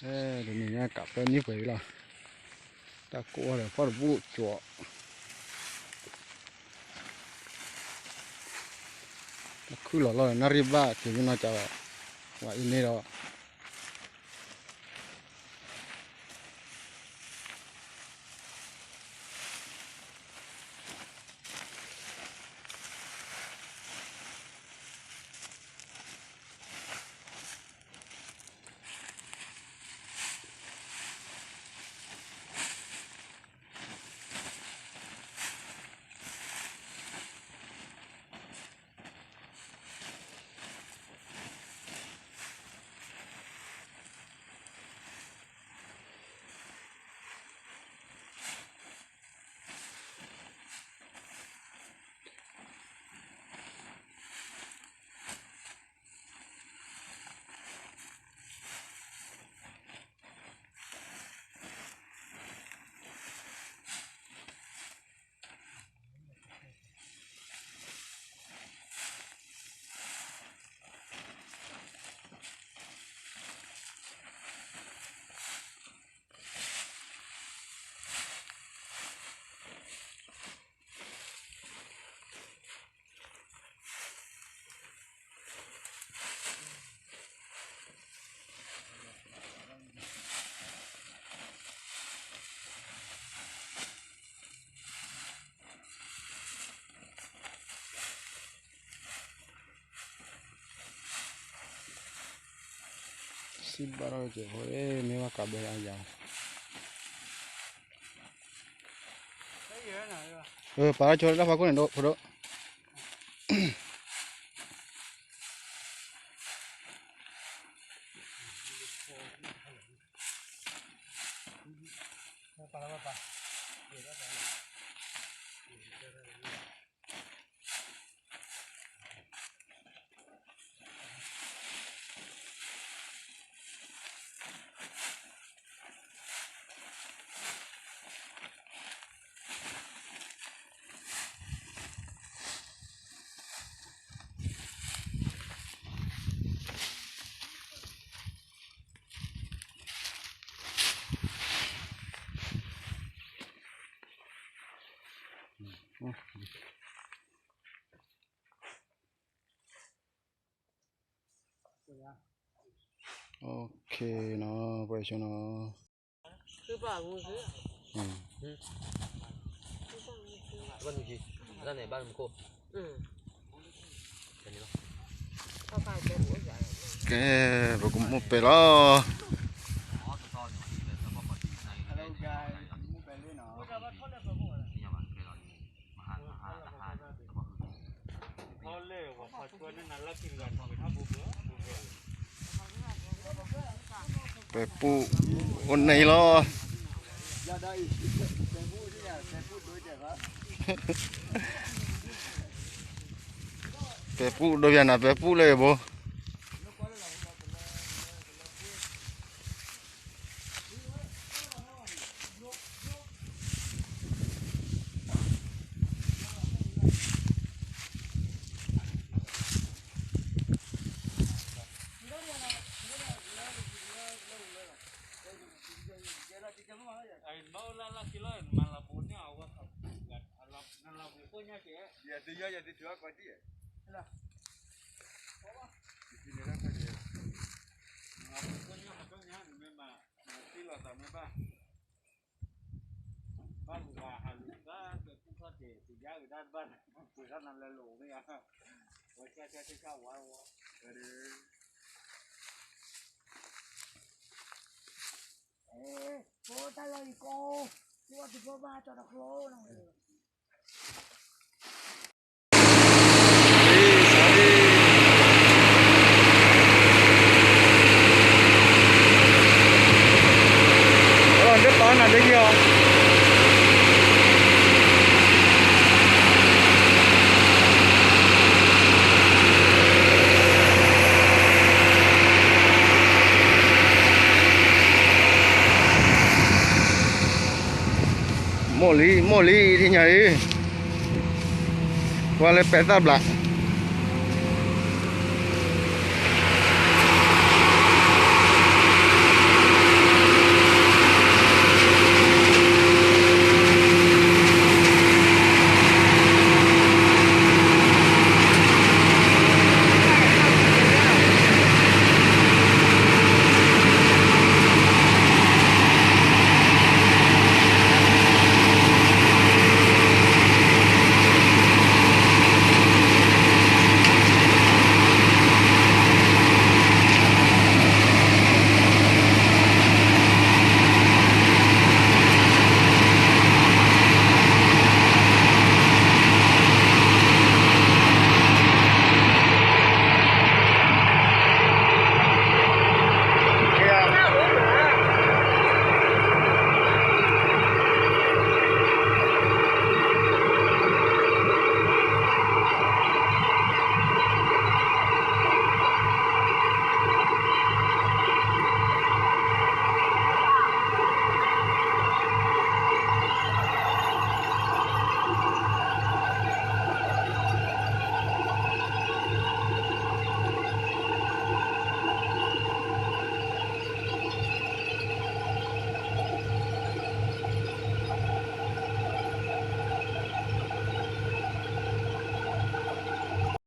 တနံၤညါကးပၢနံၣ်ပှဲၤလီၤ, တၢ်ကိၢ်အီၤဒီးဖီၣ်တဘူၣ်ကၠီၤ, တၢ်ခုၣ်လီၤလီၤနၣ်ရံၣ်ဘၣ်က့ၤမ့ၢ်နီၢ်ကၠီၤ, ဝဲအံၤန့ၣ်ဒီး စံးဘၣ်ထီၣ်က့ၤဖိ မ့ၢ်ဘၣ်ကးဘၢအယၤ, ပာ်လီၤဆိလၢတၢ်ဖီခိၣ်န့ၣ်ဒိၣ်ဖိဒိၣ်, โอเคเนาะ ไปชมเนาะ ကဲ ပကမူပဲလီၤ. Peppu, ôn này lo. Peppu, đôi bây giờ là Peppu lê bố. Moli, moli, đi nhà đi. Qua lê pé tắp lạ.